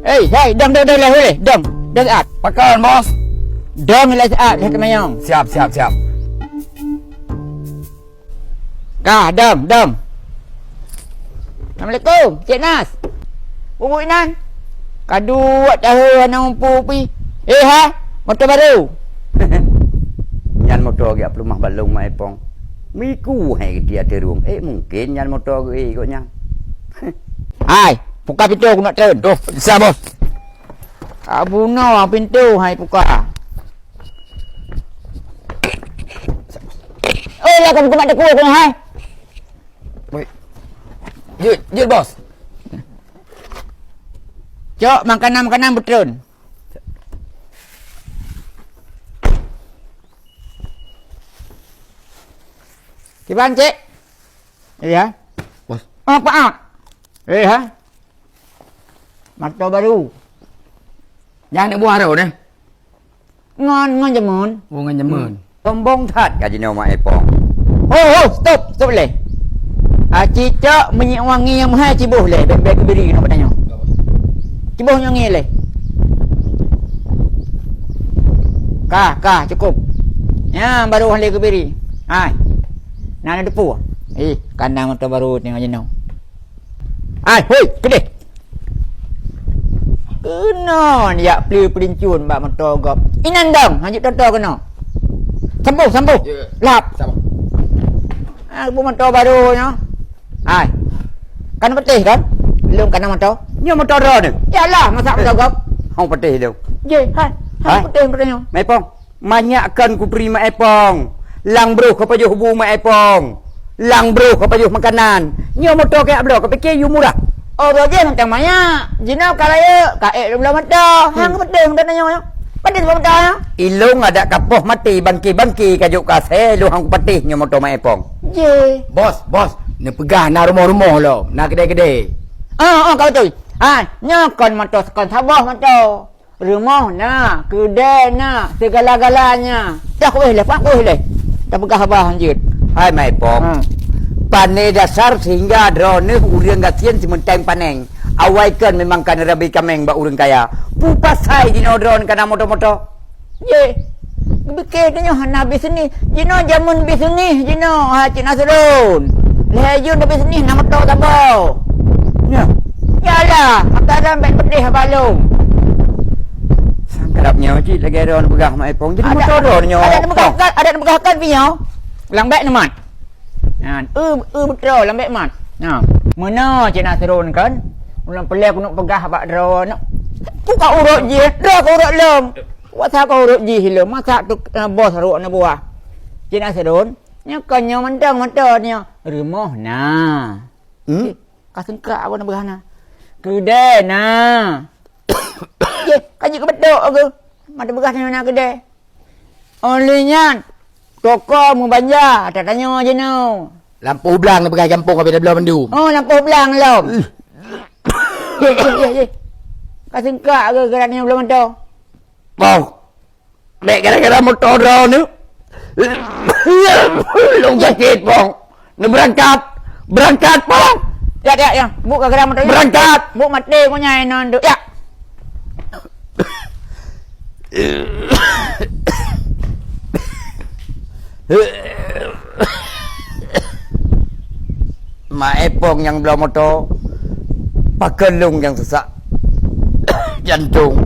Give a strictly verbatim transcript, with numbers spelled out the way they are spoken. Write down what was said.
Hei, hei, dong, dong, dong, leh, leh, dong, dong siat. Pakon, Bos? Dong leh siat, leh teumanyong. Siap, siap, siap. Ka, dong, dong. Assalamualaikum, Cik Nas. Bubuk inan. Ka duek tahun hana muphom pih. Eh, ha? Moto baru? Nyan moto geujak peuleumah bak lôn, Mak Epong. Miku hai geutia teurueng. Eh, mungken nyan moto geuh, eh, gobnyan. Hai, buka pintoe keuneuk treun. Oh, bisa, Bos. Abu no pintoe hai buka. Oh, ya, kamu kumat deku keuneuk hai. Woi. Jeuet, jeuet, Bos. Cok, makanan-makanan beutreun. Kiban, Cik? Iya. Bos. Apa, ah? Iya. Moto baru. Nyang neubuah roh neh. Ngon, ngon jameun. Oh, ngon jameun. Sombong that ka jinoe Mak Epong. Oh, oh, stop, stop leh. Ah, cicok minyeuk wangi nyang meuhai ciboh leh, bèk, bèk keubiri keunoe bak tanyoe. Ciboh nyang ngieng leh. Ka, ka, cukup. Nyan baru han lé keubiri. Hai. Na neuteupue. Ih, kana moto baru teungoh jinoe. Hai, hoi, keudeh. Keunoe jak peuli peulincun bak moto gob. Inan dong, hanjeuet toto keunoe. Sampoh, sampoh. Ya. Lap. Sabar. Ah, bu moto baru nyoe. Hai. Kan peuteh kan? Lôn kana moto. Nyoe moto droeneuh. Yalah, masa moto gob. Hong peuteh tu. Jeh, hai. Hai. Hai, peuteh moto nyoe. Mepong. Manyak kon kuturi Mak Epong. Lang broh ka pajoh bu Mak Epong. Lang broh ka pajoh makanan. Nyoe moto kajak bloe, kapike yue murah. Oh, bajèe mantong manyak. Jinoe ka rayeuk, ka ék lôn bloe moto. Hmm. Hang peuteh moto nyoe. Peuteh moto nyoe. Ilôn adak kapoh maté bangke-bangke ka jok keu asèe, lôn hang kupatéh nyoe moto Mak Epong. Jeh. Bos, bos, neupeugah na rumoh-rumoh lom, na keudè-keudè. Ah, ah, ka beutôi. Ah, nyoe kon moto, kon saboh moto. Rumoh na, keudè na, sigala-galanya. Dah kuéh leh, pak kuéh leh. Tapeugah haba hanjeuet. Hai Mak Epong. Ha. Pané dasar sehingga droeneuh ureueng gasien simeunteng paneng. Awai kon memang ka neurabe kaméng bak ureueng kaya. Peue pasai jinoe droeneuh kana moto-moto? Yeh. Geupike tanyoe hana bisnis. Jinoe jameun bisnis jinoe, ha, Cik Nasrun. Lhèe jeuem na bisnis na moto saboh. Nyoe. Yalah, makanan bèk peudeh balong. Sangkab nyoe cit lagèe droeneuh peugah Mak Epong. Jadi moto droeneuh nyoe. Adak neupeugah kan, adak neupeugah kan pi nyoe. Lam bèk neumat. Nyan, eu, eu beutôi lam bèk mat. Nah, meunoe Cik Nasrun kan. Ulôn peureulèe keuneuk peugah bak droeneuh. Peue ka uruek jih, droe ka uruek lom. Kuasa ka uruek jih lom, masa tu, eh, bos ruek neubuah. Cik Nasrun, nyoe kon nyoe mantong moto nyoe. Rumoh na. Hmm? Ka seungkrak awak na beugah na. Keudè na. Yeh, ka jeuet keu beutôi keuh. Mata beugah tanyoe na keudè. Óh lheueh nyan, toko meubanja, tatanyoe jinoe. Lampôh blang na beugah gampông ka beda bloe mandum. Oh, lampôh blang lom. Yeh, yeh, yeh. Ka seungkrak keuh keuran nyoe bloe moto. Bang. Bèk gara-gara moto droeneuh. Lôn sakét, Pong. Neubeurangkat. Beurangkat, Pong. Ya, ya, ya. Buk gara-gara moto nyoe. Beurangkat. Buk maté ngon nyai non tu. Ya. Mak Epong nyang bloe moto, pakon lôn nyang seusak jantông.